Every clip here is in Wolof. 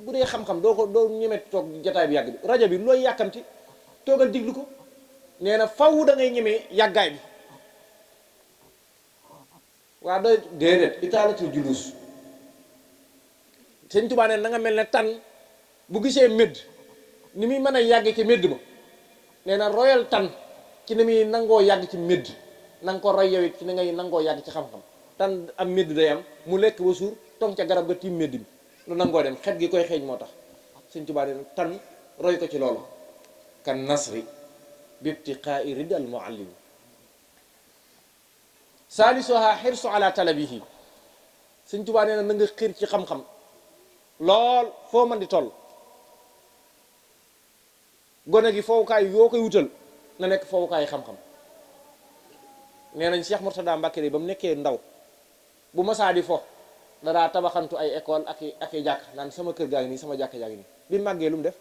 bu dee xam-xam doo ñeme toog jataay bi yàgg bi rajo bi looy yàkkamti toogal diglu ko nee na faw da ngay ñeme yàggaay bi waa doy déedéet itaalatul julus sëñ Tuubaa ne na nga mel ne tan bu gisee médd ni muy mën a yàgg ci médd ma nee na royal tan ci ni muy nangoo yàgg ci médd na nga ko roy yow it ci ni ngay nangoo yàgg ci xam-xam tan am médd day am mu lekk ba suur tong ca garab ga tiim médd bi lu nangoo dem xet gi koy xeeñ moo tax sëñ Tuubaa ne tan roy ko ci loolu kan nasri bibtiqaa'i ridal muallim salisuha xirsu ala talabihi sëñ Tuubaa nee na nga xiir ci xam-xam lool foo mën di toll gone gi foowukaay yoo koy wutal na nekk foowukaay xam-xam nee nañ Cheikh Mourtada Mbacké ba mu nekkee ndaw bu masaa di fo dadaa tabaxantu ay école ak i jàkk naan sama kër gaa ngi nii sama jàkk jaa ngi nii bi màggee lu mu def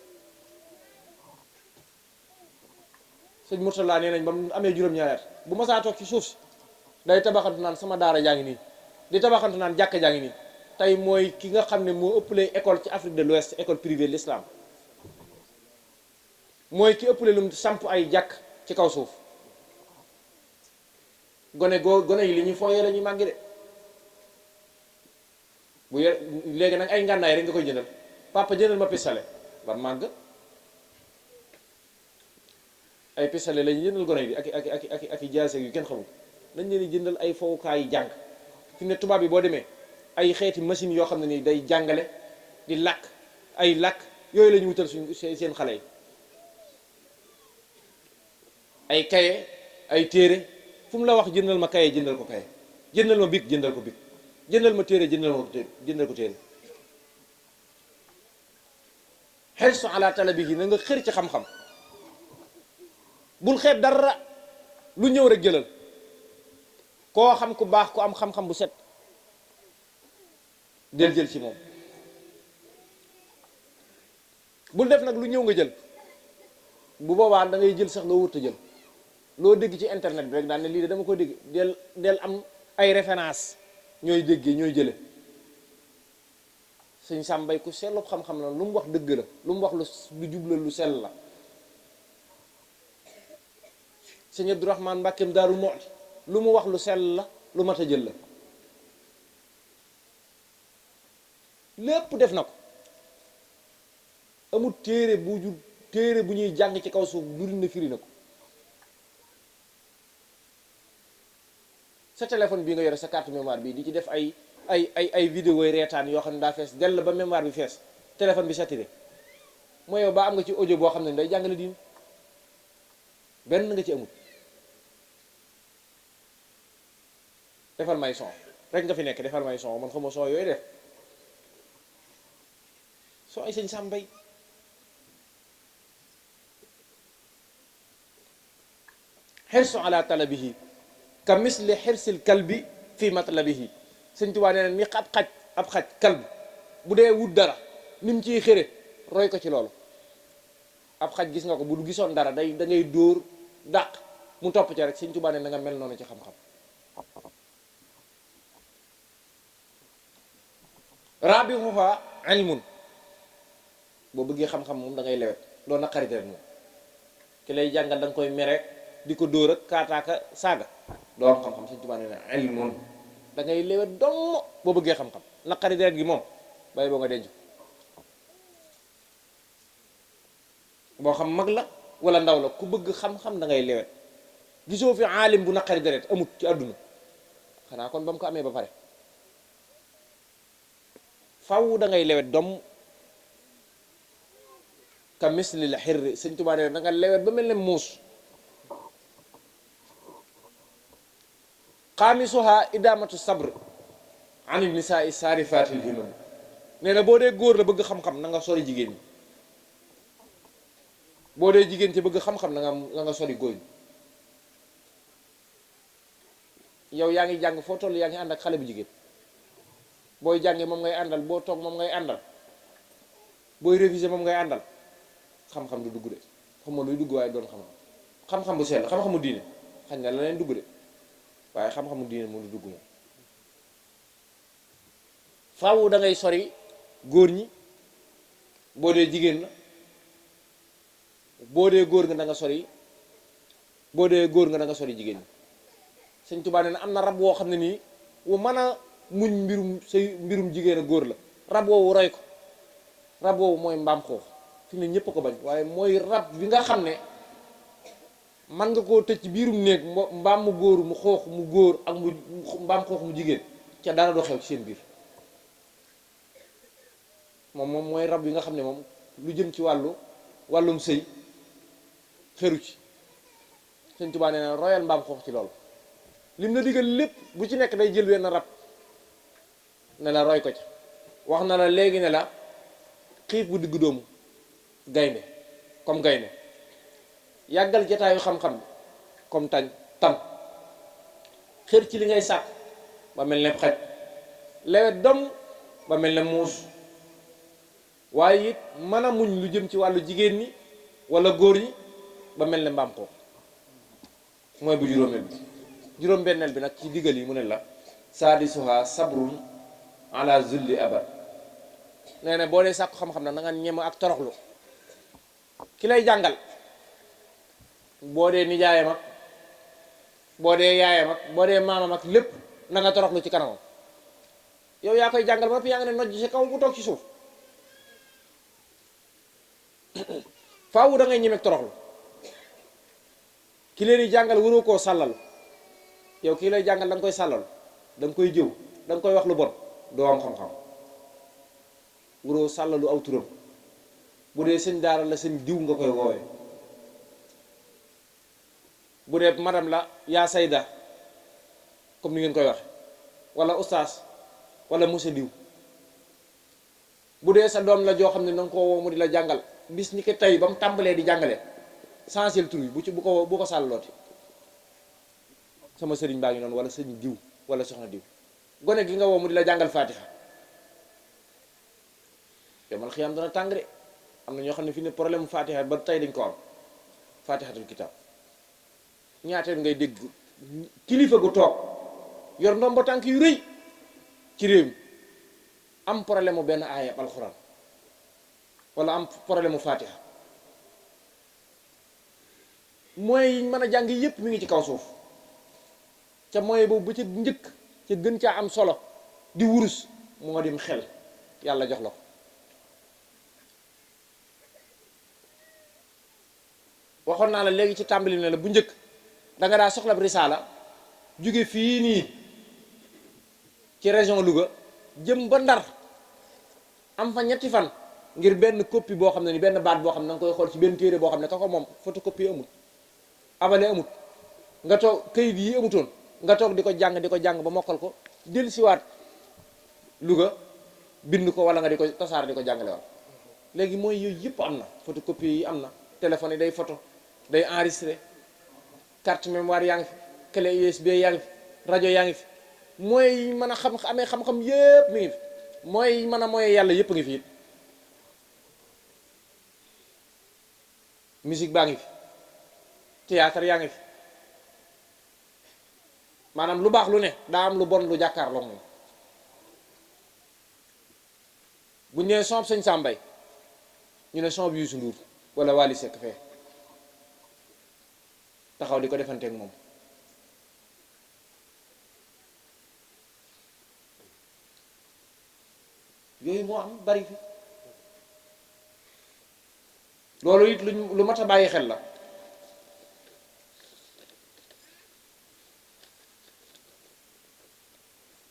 sëñ Mourtada nee nañ ba mu amee juróom-ñaari at bu masaa toog ci suuf si day tabaxantu naan sama daara jaa ngi nii di tabaxantu naan jàkk jaa ngi nii tey mooy ki nga xam ne moo ëppale école ci Afrique de l'Ouest école privée l'islam mooy ki ëppale lum samp ay jàkk ci kaw suuf gone yi li ñuy fooyee la ñuy màggi de bu yor léegi nag ay ngànnaay rek nga koy jëndal papa jëndal ma pistolet ba màgg ay pistolet la ñuy jëndal gone yi ak i jaase yu kenn xamul dañ leen di jëndal ay fowukaay yi jàng fi ne tubaab yi boo demee ay xeeti machine yoo xam ne nii day jàngale di làkk ay làkk yooyu la ñu wutal suñ seen xale yi ay kaye ay téere fu mu la wax jëndal ma kaye jëndal ko kaye jëndal ma bic jëndal ko bic jëndal ma téere jëndal ko téere xirsu ala talabihi na nga xër ci xam-xam bul xeeb dara lu ñëw rek jëlal koo xam ku baax ku am xam-xam bu set del jël ci moom bul def nag lu ñëw nga jël bu boobaa da ngay jël sax loo wut a jël loo dégg ci internet bi rek daan ne lii de dama ko dégg del am ay référence ñooy déggee ñooy jële sëñ sàmbay ku sellu xam-xam la lu mu wax dëgg la lu mu wax lu jubla lu sell la sëñ Abdourahmane Mbàkkeem Daaru Muxti lu mu wax lu sell la lu mat a jël la lépp def na ko amul téere bu ñuy jàng ci kaw suuf duri na firi na ko sa téléphone bii nga yore sa carte mémoire bii di ci def ay vidéo yi reetaan yoo xam ne daa fees dell ba mémoire bi fees téléphone bi saturé mooy yow ba am nga ci audio boo xam ne day jàngale diin benn nga ci amul defal may son rek nga fi nekk defal may son man xawma son yooyu def soo ay sëñ sàmbay xirsu ala talabihi ka misli xirsil kalbi fi matlabihi sëñ Tuubaa nee na ni ab xaj kalb bu dee wut dara ni mu ciy xëre roy ko ci loolu ab xaj gis nga ko bu du gisoon dara da ngay dóor dàq mu topp ci rek sëñ Tuubaa nee na nga mel noonu ci xam-xam rabihuha ilmun boo bëggee xam-xam moom da ngay lewet doo naqari rek moom ki lay jàngal da nga koy mere di ko dóor ak kaataaka saaga doo am xam-xam sëñ Tuubaa nee na ilmun da ngay lewet dong boo bëggee xam-xam naqari deret gi moom bàyyi boo nga denc boo xam mag la wala ndaw la ku bëgg xam-xam da ngay lewet gisoo fi aalim bu naqari deret amut ci àdduna xanaa kon ba mu ko amee ba pare faw da ngay lewet dom ka misli la xirri sëñ Tuubaa nee da nga lewet ba mel ne muus xaamisuha idamatu sabr anil nisaa saarifatil himam nee na boo dee góor la bëgg xam-xam na nga sori jigéen ñi boo dee jigéen ci bëgg xam-xam na nga sori góor ñi yow yaa ngi jàng foo toll yaa ngi ànd ak xale bu jigéen booy jàngee moom ngay àndal boo toog moom ngay àndal booy réviser moom ngay àndal xam-xam du dugg de xam ma luy dugg waaye doon xam-xam bu sell xam-xamu diine xañ na la leen dugg de waaye xam-xamu diine mu du dugg moom faaw da ngay sori góor ñi boo dee jigéen la boo dee góor nga da nga sori boo dee góor nga da nga sori jigéen ñi. Sëñ Tuubaa nee na am na rab woo xam ne nii wu mën a muñ mbirum jigéen a góor la rab woowu roy ko. rab woowu mooy mbaam xoox fi ne ñëpp ko bañ waaye mooy rab bi nga xam ne man nga koo tëj ci biirum néeg mbaam mu góor mu xoox mu góor ak mu mbaam xoox mu jigéen ca dara doo xew ci seen biir moom mooy rab yi nga xam ne moom lu jëm ci wàllum sëy xeru ci. Sëñ Tuubaa nee na royal mbaam xoox ci loolu lim na digal lépp bu ci nekk day jël wenn rab ne la roy ko ca wax na la léegi ne la xiif bu diggu doomu gaynde comme gaynde yàggal jataayu xam-xam comme tam xër ci li ngay sàkk ba mel ne xaj lewet dom ba mel ne muus waaye it mën a muñ lu jëm ci wàllu jigéen ñi wala góor ñi ba mel ne mbaam ko mooy bu juróomeel bi juróom-benneel bi nag ci digal yi mu ne la saadisuha sabrun ala zulli abad nee na boo dee sàkku xam-xam nag na nga ñem ak toroxlu ki lay jàngal boo dee nijaayam ak boo dee yaayam ak boo dee maamam ak lépp na nga toroxlu ci kanamam yow yaa koy jàngal ba noppi yaa ngi ne nojj ci kaw bu toog ci suuf faawu da ngay ñemeeg toroxlu ki leen di jàngal waroo koo sàllal yow kii lay jàngal da nga koy sàllal da nga koy jëw da nga koy wax lu bon doo am xam-xam waroo sàllalu aw turam bu dee sëñ daara la sëñ diw nga koy woowee bu dee madame la yaa sayda comme ni ngeen koy wax wala ustaas wala monsieur diw bu dee sa doom la joo xam ne na nga ko woo mu di la jàngal bis ni ko tey ba mu tàmbalee di jàngale essentiel tur yi bu ko sàllalooti sama sëriñ baa ngi noonu wala sëriñ diw wala soxna diw gone gi nga woo mu di la jàngal fatiha yow man xiyam dana tàng de am na ñoo xam ne fi ne problème mu fatiha ba tey dañ ko am fatihatul kitab ñaateel ngay dégg kilifa gu toog yor ndombo tànk yu rëy ci réew mi am problème mu benn aaya alxuraan wala am problème mu fatiha mooy mën a jàng yépp mi ngi ci kaw suuf ca mooy boobu ba ca njëkk ca gën caa am solo di wurus moo dim xel yàlla jox la ko waxoon naa la léegi ci tàmbali ne la bu njëkk da nga daa soxla risaala jóge fii nii ci région Louga jëm ba Ndar am fa ñetti fan ngir benn copie boo xam ne ni benn baat boo xam ne da nga koy xool ci benn téere boo xam ne ka ko moom photocopie amut abale amut nga toog këyit yi amutoon nga toog di ko jàng ba mokkal ko del siwaat Louga bind ko wala nga di ko tasaar di ko jàngale waat léegi mooy yooyu yëpp am na photocopie yi am na téléphone yi day photo day enregistré carte mémoire yaa ngi fi clé USB yaa ngi fi rajo yaa ngi fi mooy mën a amee xam-xam yëpp mi ngi fi mooy mën a mooy yàlla yëpp ngi fi it musique baa ngi fi théâtre yaa ngi fi maanaam lu baax lu ne daa am lu bon lu jàkkaarloo moom bu ñu nee son sëñ Sambay ñu ne son bi Youssou Ndour wala Wally Seck fee taxaw di ko defanteeg moom yooyu moo am bari fi loolu it lu mat a bàyyi xel la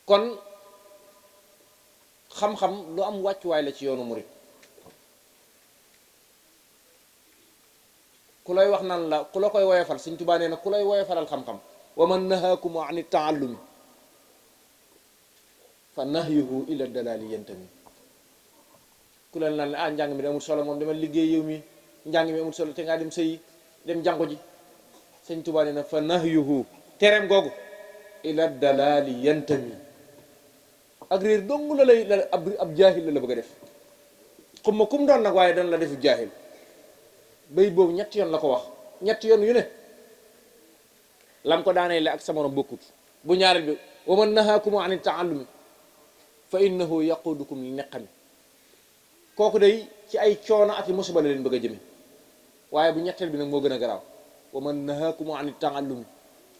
kon xam-xam lu am wàccuwaay la ci yoonu murit ku lay wax naan la ku la koy woyofal Sëñ Tuubaa nee na ku lay woyofalal xam-xam wa man nahaakum an taallumi fa nahyuhu ila dalali yantami ku leen naan la njàng mi da amul solo moom dama liggéey yow mi njàng mi amul solo te ngaa dem sëyi dem jàngo ji Sëñ Tuubaa nee na fa nahyuhu tereem googu ila dalali yantami ak réer dong la lay ab jaahil la bëgg a def xum ma kum doon nag waaye dana la defu jaahil bay boobu ñetti yoon la ko wax ñetti yoon yu ne lam ko daanee la ak sa morom bokkut bu ñaareel bi wa man nahaakum an taallumi fa innahu yaqudukum li neqami kooku day ci ay coono ak i musiba la leen bëgg a jëme waaye bu ñetteel bi nag moo gën a garaaw wa man nahaakum an taallumi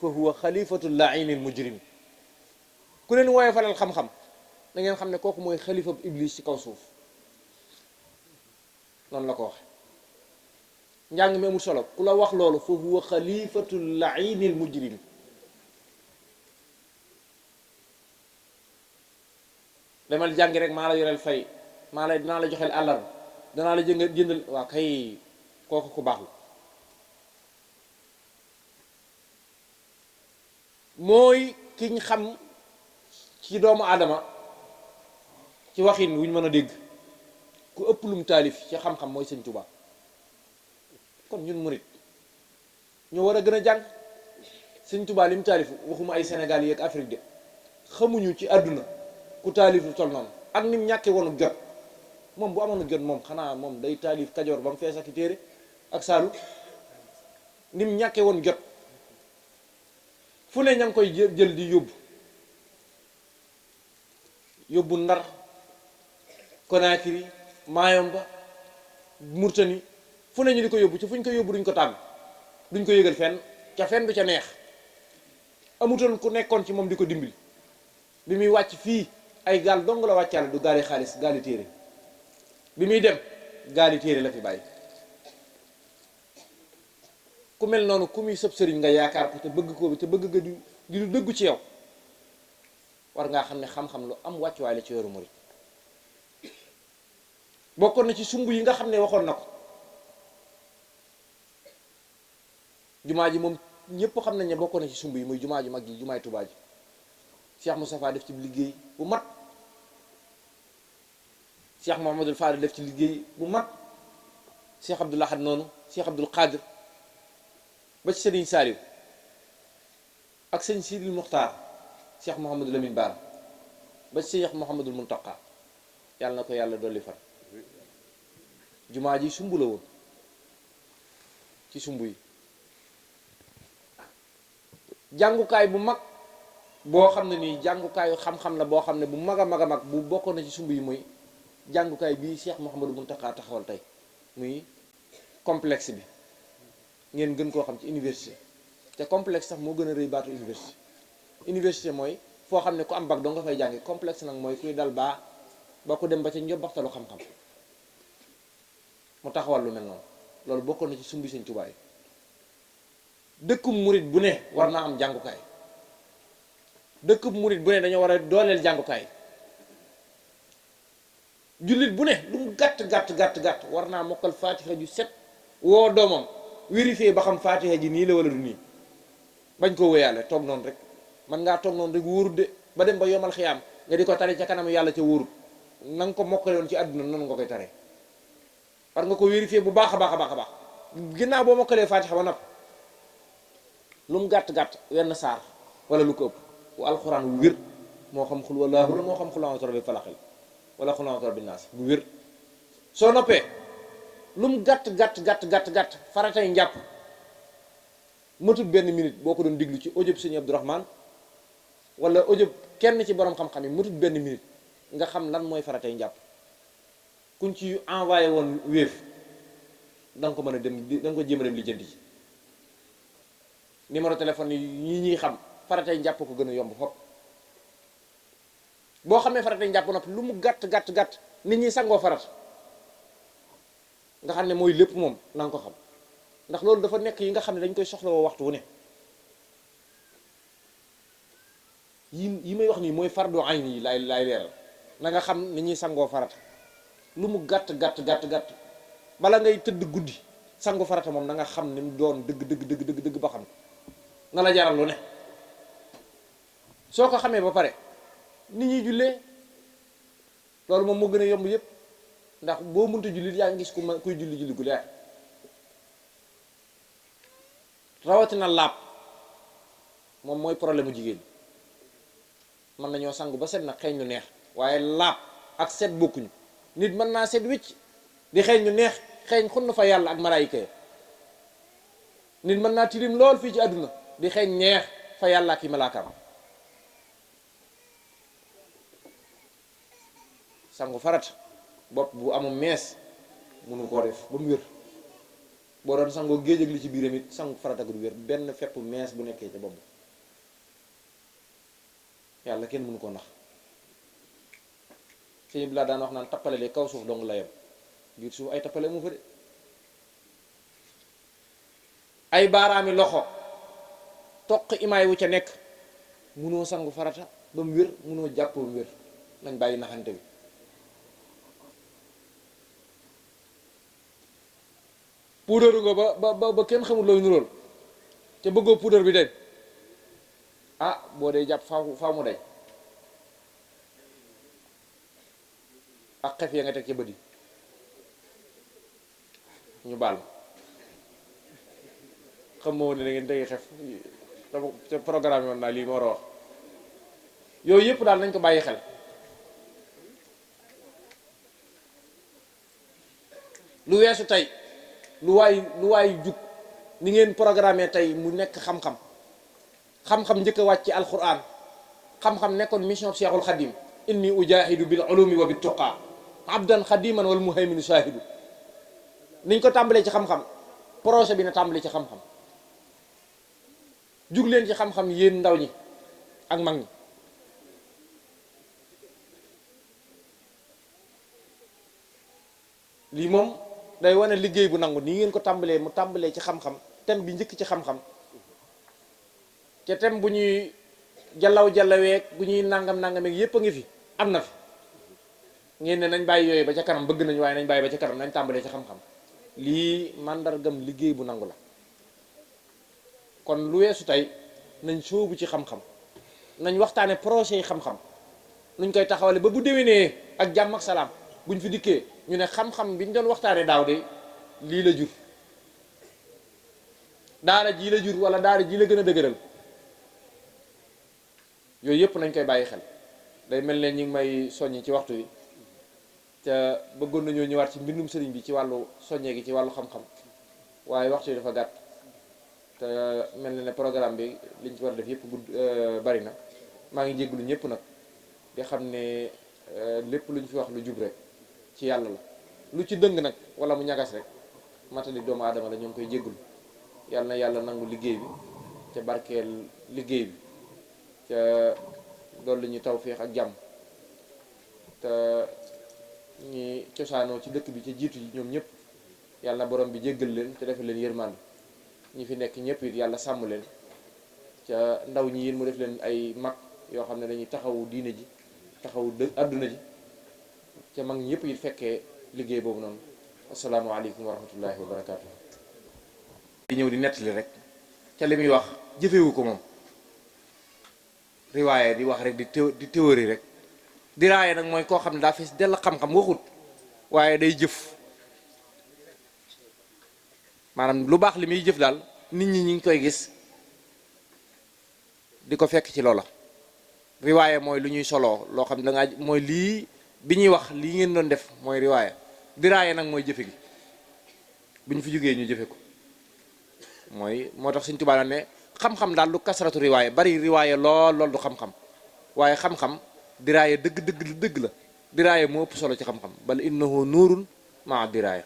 fa huwa xalifatu lainil mujrim ku leen wooye falal xam-xam da ngeen xam ne kooku mooy xalifa bu iblis ci kaw suuf noonu la ko waxe njàng mi amul solo ku la wax loolu fa huwa xalifatu lainil mujrim demal jàngi rek maa la yoreel fay dinaa la joxeel àllarba danaa la jëndal waa kay kooku ku baax la mooy kiñ xam ci doomu aadama ci waxin wuñ mën a dégg ku ëpp lum taalif ci xam-xam mooy Sëñ Tuubaa kon ñun murit ñoo war a gën a jàng Sëñ Tuubaa lim taalif waxuma ay Sénégal yi ak Afrique de xamuñu ci àdduna ku taalif lu tol noonu ak nim ñàkke woonu jot moom bu amoon jot moom xanaa moom day taalif Kajoor ba mu fees ak téere ak Saalu nim ñàkke woon jot fu ne ña ngi koy jël di yóbbu Ndar Conakry Mayomba Murtani fu ne ñu di ko yóbbu ci fu ñu ko yóbbu duñ ko tàgg duñ ko yëgal fenn ca fenn du ca neex amutoon ku nekkoon ci moom di ko dimbali bi muy wàcc fii ay gaal dong la wàccaale du gaali xaalis gaali téere bi muy dem gaali téere la fi bàyyi ku mel noonu ku muy sëb sëriñ nga yaakaar ko te bëgg ko bi te bëgg nga di lu dëggu ci yow war ngaa xam ne xam-xam lu am wàccuwaay la ci yoru murit bokkoon na ci sumb yi nga xam ne waxoon na ko jumaa ji moom ñëpp xam nañ ne bokkoon na ci sumb yi muy jumaa ju mag ji jumaay Tuubaa ji Cheikh Moustapha def ci liggéey bu mat Cheikh Mouhamadul Fadil def ci liggéey bu mat Cheikh Abdoul Ahad noonu Cheikh Abdoul Qadir ba ci Sëriñ Saaliw ak sëñ Sidil Muxtaar Cheikh Mouhamadou Lamine Bara ba ci Cheikh Mouhamadul Muntaqa yàlla na ko yàlla dolli fan jumaa ji sumb la woon ci sumb yi jàngukaay bu mag boo xam ne nii jàngukaayu xam-xam la boo xam ne bu mag a mag a mag bu bokkoon na ci sumb yi muy jàngukaay bii Cheikh Mouhamadou Mountakha taxawal tey muy complexe bi ngeen gën koo xam ci université te complexe sax moo gën a rëy baatu université mooy foo xam ne ku am bac doo nga fay jàngi complexe nag mooy kuy dal baa ba ku dem ba ca njobbaxtalu xam-xam mu taxawal lu mel noonu loolu bokkoon na ci sumbi Sëñ Tuubaa yi dëkkub murit bu ne war naa am jàngukaay dëkkub murit bu ne dañoo war a dooleel jàngukaay jullit bu ne lu mu gàtt war naa mokkal faatiha ju set woo doomam vérifier ba xam faatiha ji nii la wala du nii bañ koo wéyaale toog noonu rek man ngaa toog noonu rek wóorut de ba dem ba yomal xiyaam nga di ko tare ca kanam yàlla ca wóorut na nga ko mokkale woon ci àdduna noonu nga koy tare war nga ko vérifier bu baax a baax ginnaaw boo mokkalee faatiha ba nopp lu mu gàtt wenn saar wala lu ko ëpp bu alxuraan wu wér moo xam xul wallaahu la moo xam xul a'uuzu bi rabbil falaq wala xul a'uuzu bi rabbin naas bu wér soo noppee lu mu gàtt faratay njàpp matut benn minute boo ko doon diglu ci audio Sëñ Abdourahmane wala audio kenn ci borom xam-xam yi matut benn minute nga xam lan mooy faratay njàpp kuñ ci envoyé woon wéef da nga ko mën a dem da nga ko jéem a dem lijjanti ci numéro téléphone yi ñuy xam faratay njàpp ko gën a yomb fop boo xamee faratay njàpp noppi lu mu gàtt nit ñi sangoo farat nga xam ne mooy lépp moom na nga ko xam ndax loolu dafa nekk yi nga xam ne dañ koy soxla woo waxtu wu ne yi may wax nii mooy fardu ayn yi laay leeral na nga xam ni ñuy sangoo farata lu mu gàtt bala ngay tëdd guddi sangu farata moom na nga xam ni mu doon dëgg ba xam na la jaral lu ne soo ko xamee ba pare nit ñuy jullee loolu moom moo gën a yomb yépp ndax boo mënta jullit yaa ngi gis kuy julli gu leer rawatina laab moom mooy problème mu jigéen mën nañoo sangu ba set na xeeñ lu neex waaye laab ak set bokkuñu nit mën naa set wicc di xeeñ lu neex xeeñ xun na fa yàlla ak malaayika ya nit mën naa tilim lool fii ci àdduna di xeeñ neex fa yàlla ak i malaakaam sangu farat bopp bu amul mees mënu koo def ba mu wér. boo doon sangoo géej ak li ci biiram it sangu farata du wér benn fepp mees bu nekkee ca bopp yàlla kenn mënu koo nax sëñ bi laa daan wax naan tappale de kaw suuf dong la yem biir suuf ay tappale mu fa de ay baaraami loxo toq imaay wu ca nekk mënoo sangu farata ba mu wér mënoo jàpp ba mu wér nañ bàyyi naxante bi puudaru nga ba kenn xamul looy nuróol te bëggoo puudar bi de ah boo dee jàpp faaw mu day ak xef ya nga teg ci bët yi ñu baal xam moo ne da ngeen tegi xef dama te programme yoon naa lii ma war a wax yooyu yëpp daal nañ ko bàyyi xel lu weesu tey lu waay jug ni ngeen programme tey mu nekk xam-xam njëkk a wàcc ci alquran xam-xam nekkoon mission Cheikhul Khadim inni ujahidu bil ulumi wa bit tuqa abdan xadiman wal muhayminu shahidu niñ ko tàmbalee ci xam-xam projet bi na tàmbalee ci xam-xam jug leen ci xam-xam yéen ndaw ñi ak mag ñi lii moom day wane liggéey bu nangu nii ngeen ko tàmbalee mu tàmbalee ci xam-xam thème bi njëkk ci xam-xam te thème bu ñuy jallaweek bu ñuy nangam-nangameek yépp a ngi fi am na fi ngeen ne nañ bàyyi yooyu ba ca kanam bëgg nañu waaye nañ bàyyi ba ca kanam nañ tàmbalee ci xam-xam lii màndargam liggéey bu nangu la kon lu weesu tey nañ sóobu ci xam-xam nañ waxtaane projet yi xam-xam nuñ koy taxawale ba bu déwénee ak jàmm ak salaam buñ fi dikkee ñu ne xam-xam bi ñu doon waxtaane daaw de lii la jur daara jii la jur wala daara jii la gën a dëgëral yooyu yëpp nañ koy bàyyi xel day mel ne ñi ngi may soññi ci waxtu wi te bëggoon nañoo ñëwaat ci mbindum sëriñ bi ci wàllu soññee gi ci wàllu xam-xam waaye waxtu wi dafa gàtt te mel na ne programme bi liñ ci war a def yëpp gudd bari na maa ngi jéggulu ñëpp nag di xam ne lépp lu ñu fi wax lu jub rek ci yàlla la lu ci dëng nag wala mu ñagas rek matali doomu aadama la ñoo ngi koy jéggulu yàlla na yàlla nangu liggéey bi ca barkeel liggéey bi ca dolli ñu tawféex ak jàmm te ñi cosaanoo ci dëkk bi ca jiitu ji ñoom ñëpp yàlla na borom bi jéggal leen te defal leen yërmande ñi fi nekk ñëpp it yàlla sàmm leen ca ndaw ñi yéen mu def leen ay mag yoo xam ne dañuy taxawu diine ji taxawu àdduna ji ca mag ñi yëpp it fekkee liggéey boobu noonu asalaamaaleykum wa rahmatullahi wa barakaatu. di ñëw di nettali rek ca li muy wax jëfewu ko moom riwaaye di wax rek di théorie rek diraaye nag mooy koo xam ne daa fees dell xam-xam waxut waaye day jëf maanaam lu baax li muy jëf daal nit ñi ngi koy gis di ko fekk ci loola riwaaye mooy lu ñuy soloo loo xam ne dangaa mooy lii bi ñuy wax lii ngeen doon def mooy riwaaye diraaye nag mooy jëfe gi bu ñu fi jógee ñu jëfe ko mooy moo tax Sëñ Tuubaa ne xam-xam daal lu kasaratu riwaaye bari riwaaye lool du xam-xam waaye xam-xam diraaye dëgg la diraaye moo ëpp solo ci xam-xam bal innahu nuurun maa diraaye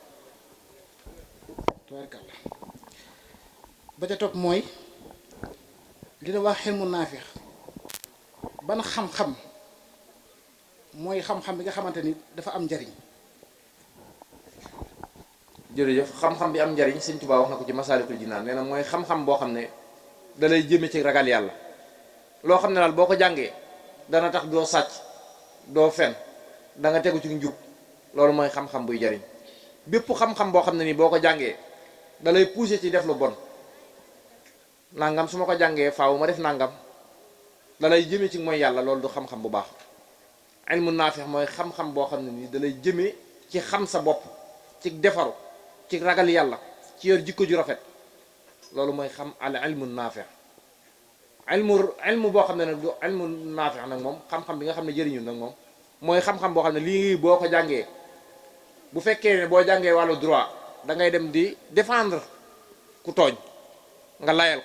tabaarkalla ba ca topp mooy li na wax xilmu naafix ban xam-xam mooy xam-xam bi nga xamante ni dafa am njariñ. jërëjëf xam-xam bi am njariñ Sëñ Tuubaa wax na ko ci Masaalikul Jinaan nee na mooy xam-xam boo xam ne da lay jëme ci ragal yàlla loo xam ne daal boo ko jàngee dana tax doo sàcc doo fen da nga tegu ci njub loolu mooy xam-xam buy jariñ bépp xam-xam boo xam ne nii boo ko jàngee da lay pousser ci def lu bon nangam su ma ko jàngee faaw ma def nangam da lay jëme ci mooy yàlla loolu du xam-xam bu baax ilmu naafix mooy xam-xam boo xam ne nii da lay jëme ci xam sa bopp ci defaru ci ragal yàlla ci yor jikko ju rafet loolu mooy xam al ilmu naafix ilmu boo xam ne nag du ilmu naafix nag moom xam-xam bi nga xam ne jëriñu nag moom mooy xam-xam boo xam ne lii boo ko jàngee bu fekkee ne boo jàngee wàllu droit da ngay dem di défendre ku tooñ nga layal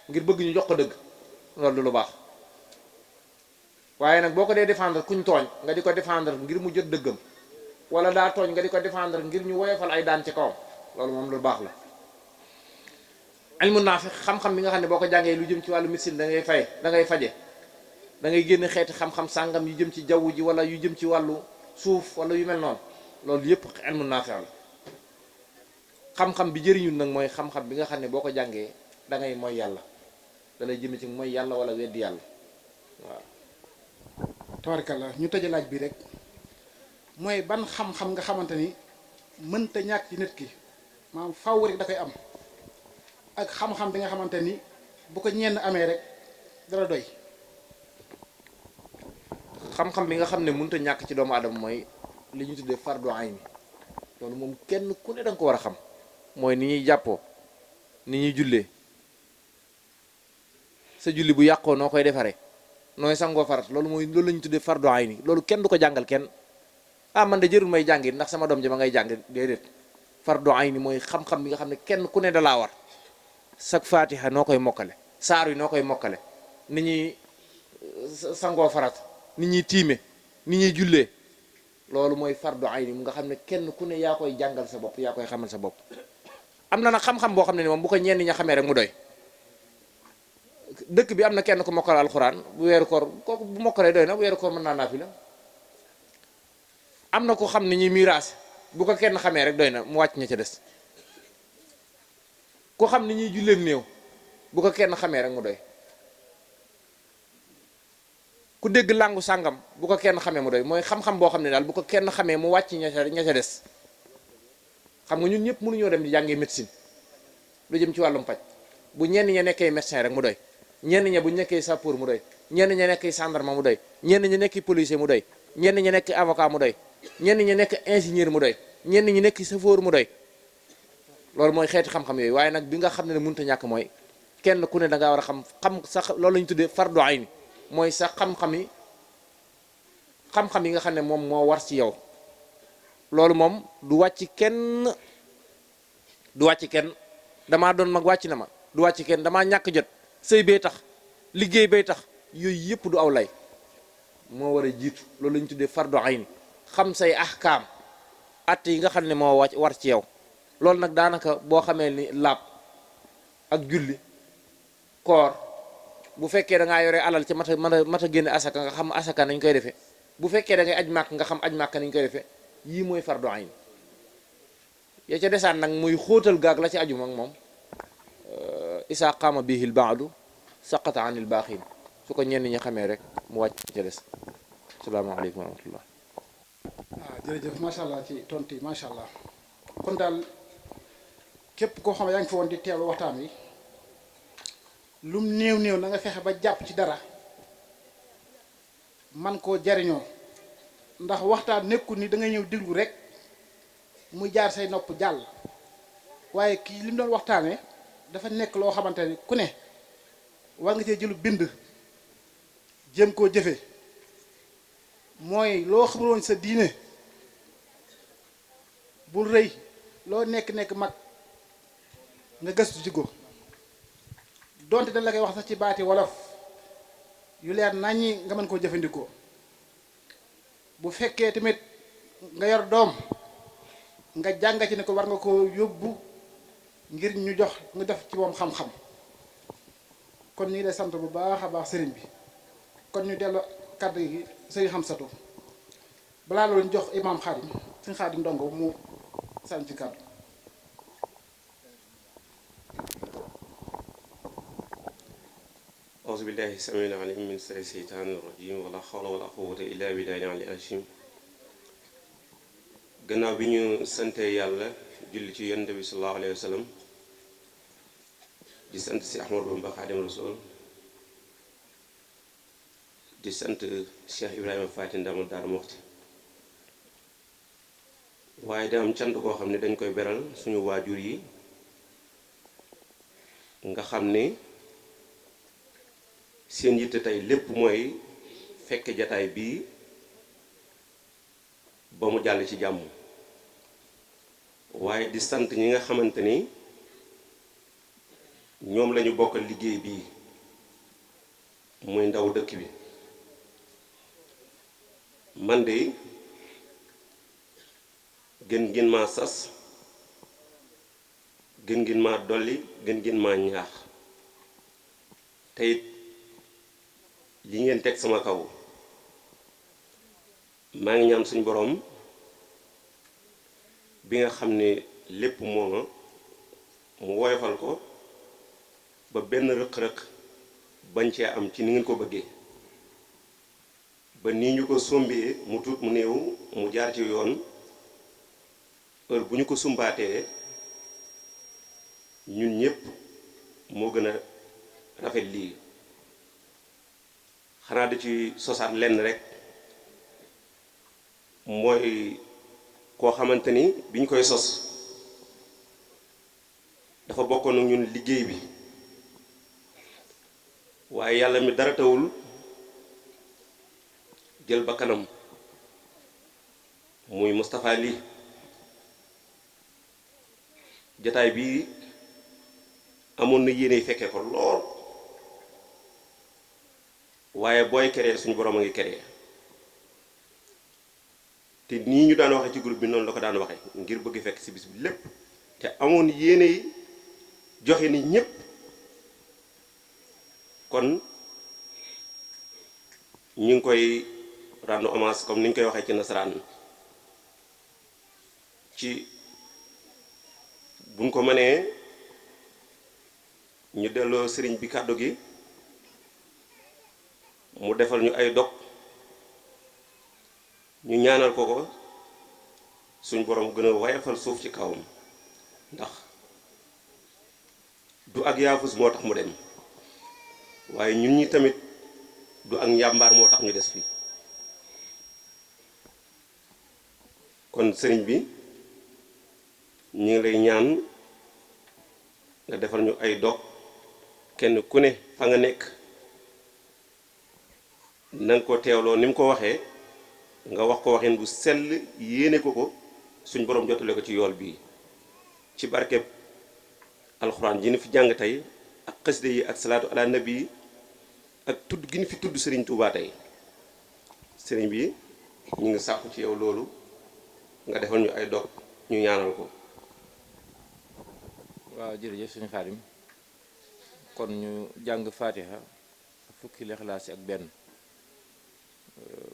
ngir bëgg ñu jox ko dëgg loolu du lu baax waaye nag boo ko dee défendre kuñ tooñ nga di ko défendre ngir mu jot dëggam wala daa tooñ nga di ko défendre ngir ñu woyofal ay daan ci kawam loolu moom lu baax la. ilmu naafi xam-xam bi nga xam ne boo ko jàngee lu jëm ci wàllu médecine da ngay faje da ngay génn xeeti xam-xam sàngam yu jëm ci jaww ji wala yu jëm ci wàllu suuf wala yu mel noonu loolu yëpp ilmu naafi la. xam-xam bi jëriñul nag mooy xam-xam bi nga xam ne boo ko jàngee da ngay mooy yàlla da lay jëme ci mooy yàlla wala weddi yàlla waaw. tabarkalla ñu tëje laaj bi rek mooy ban xam-xam nga xamante ni mënta ñàkk ci nit ki maanaam faaw rek da koy am ak xam-xam bi nga xamante ni bu ko ñenn amee rek dara doy. xam-xam bi nga xam ne mënta ñàkk ci doomu aadama mooy li ñu tuddee fardu ayni loolu moom kenn ku ne da nga ko war a xam mooy ni ñuy jàppoo ni ñuy jullee sa julli bu yàqoo noo koy defaree nooy sangoo farat loolu la ñu tuddee fardu ayni loolu kenn du ko jàngal kenn man de jërul may jàngi ndax sama doom ji ma ngay jàng déedéet fardu ayni mooy xam-xam bi nga xam ne kenn ku ne da laa war sag fatiha noo koy mokkale saar yi noo koy mokkale ni ñuy sangoo farat ni ñuy tiime ni ñuy jullee loolu mooy fardu ayni mu nga xam ne kenn ku ne yaa koy jàngal sa bopp yaa koy xamal sa bopp. am na nag xam-xam boo xam ne ni moom bu ko ñenn ña xamee rek mu doy dëkk bi am na kenn ku mokkal alxuraan bu weeru koor kooku bu mokkalee doy na bu weeru koor mën naa naafila am na ko xam ne ñuy miraas bu ko kenn xamee rek doy na mu wàcc ña ca des ku xam ni ñuy julleem néew bu ko kenn xamee rek mu doy ku dégg làngu sàngam bu ko kenn xamee mu doy mooy xam-xam boo xam ne daal bu ko kenn xamee mu wàcc ña ca des xam nga ñun ñëpp mënuñoo dem di jàngee médecine lu jëm ci wàllum paj bu ñenn ña nekkee médecin rek mu doy ñenn ña bu nekkee sapeur mu doy ñenn ña nekk gendarme mu doy ñenn ña nekk policier mu doy ñenn ña nekk avocat mu doy ñenn ña nekk ingénieur mu doy ñenn ñi nekk chauffeur mu doy loolu mooy xeeti xam-xam yooyu waaye nag bi nga xam ne mënut a ñàkk mooy kenn ku ne da ngaa war a xam sax loolu la ñu tuddee fardu ayni mooy sax xam-xam yi nga xam ne moom moo war ci yow loolu moom du wàcc kenn damaa doon mag wàcc na ma du wàcc kenn damaa ñàkk jot sëy bee tax liggéey bay tax yooyu yëpp du aw lay moo war a jiitu loolu la ñu tuddee fardu ayni xam say ahkaam att yi nga xam ne moo war ci yow loolu nag daanaka boo xamee ni laab ak julli koor bu fekkee da ngaa yore alal ci mat a génne asaka nga xam asaka nañ koy defee bu fekkee da ngay aj màkk nga xam aj màkk nañ koy defee yii mooy fardu ayn ya ca desaan nag muy xóotal gaag la ci aju mag moom isaa qaama bihil baadu saqata anil baaxiin su ko ñenn ñi xamee rek mu wàcc ca des asalaamaaleykum wa rahmatullah. jërëjëf macha allah ci tontu yi macha allah kon daal képp koo xam ne yaa ngi fi woon di teewlu waxtaan wi lum néew na nga fexe ba jàpp ci dara man koo jariñoo ndax waxtaan nekkul ni da nga ñëw déglu rek mu jaar say nopp jàll waaye kii li mu doon waxtaanee dafa nekk loo xamante ni ku ne war nga cee jëlu bind jéem koo jëfe mooy loo xamul woon sa diine bul rëy loo nekk mag nga gëstu ci ko donte dañ la koy wax sax ci baati wolof yu leer naññi nga mën koo jëfandikoo bu fekkee tamit nga yor doom nga jàng ci ne ko war nga koo yóbbu ngir ñu jox nga def ci moom xam-xam kon nii lay sant bu baax a baax sëriñ bi kon ñu dellu kàddu gi sëriñ Xamsatu balaa loolu ñu jox imaam Xaadim sëriñ Xaadim ndongo mu sànni ci kàddu. auzu billahi samiil alim min seytaani rajim wala xawla wala quwwata illa billahi ali azim gannaaw bi ñu sante yàlla julli ci yonent bi sallallahu alayhi wa sallam di sant si Ahmadu Bamba Xaadim Rasul di sant Cheikh Ibrahima Faty Ndamal Daaru Muxti waaye da am cant koo xam ne dañ koy beral suñu waajur yi nga xam ne seen yitte tey lépp mooy fekk jataay bii ba mu jàll ci jàmm waaye di sant ñi nga xamante ni ñoom lañu bokkal liggéey bii muy ndaw dëkk bi man de gën ngeen maa sas gën ngeen maa dolli gën ngeen maa ñaax te it li ngeen teg sama kaw maa ngi ñaan suñ boroom bi nga xam ne lépp mooma mu woyofal ko ba benn rëq-rëq bañ cee am ci ni ngeen ko bëggee ba nii ñu ko sombee mu tuut mu néew mu jaar ci yoon heure bu ñu ko sumbaatee ñun ñépp moo gën a rafet lii xanaa da ci sosaat lenn rek mooy koo xamante ni bi ñu koy sos dafa bokkoon ak ñun liggéey bi waaye yàlla mi dara tawul jël ba kanam muy Moustapha Ly jataay bi amoon na yéene fekkee ko lool waaye booy keree suñu borom a ngi keree te nii ñu daan waxe ci groupe bi noonu la ko daan waxe ngir bëgg fekk ci bis bi lépp te amoon yéene joxe ni ñépp kon ñu ngi koy rendre hommage comme ni ñu koy waxee ci nasaraan ci buñ ko mënee ñu delloo sëriñ bi kàddu gi mu defal ñu ay dog ñu ñaanal ko ko suñ borom gën a wayafal suuf ci kawam ndax du ak yaafus moo tax mu dem waaye ñun ñi tamit du ak njàmbaar moo tax ñu des fi kon sëriñ bi ñu ngi lay ñaan nga defal ñu ay dog kenn ku ne fa nga nekk na nga ko teewloo ni mu ko waxee nga wax ko waxin bu sell yéene ko ko suñ borom jotale ko ci yool bii ci barkeb alxuraan ji ni fi jàng tey ak xasida yi ak salaatu ala nabi ak tudd gi ni fi tudd sëriñ Touba tey sëriñ bi ñu ngi sàkku ci yow loolu nga defal ñu ay dog ñu ñaanal ko. waaw jërëjëf suñu Xaadim kon ñu jàng fatiha fukki lixlaas ak benn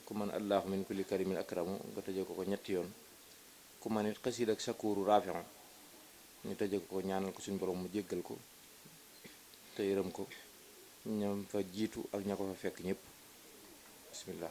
ku man allahu min kulli karimin akramu nga tëje ko ñetti yoon ku man it xasiid ak sakuru rafion ñu tëje ko ñaanal ko suñu borom mu jéggal ko te yërëm ko ñam fa jiitu ak ña ko fa fekk ñépp bismillah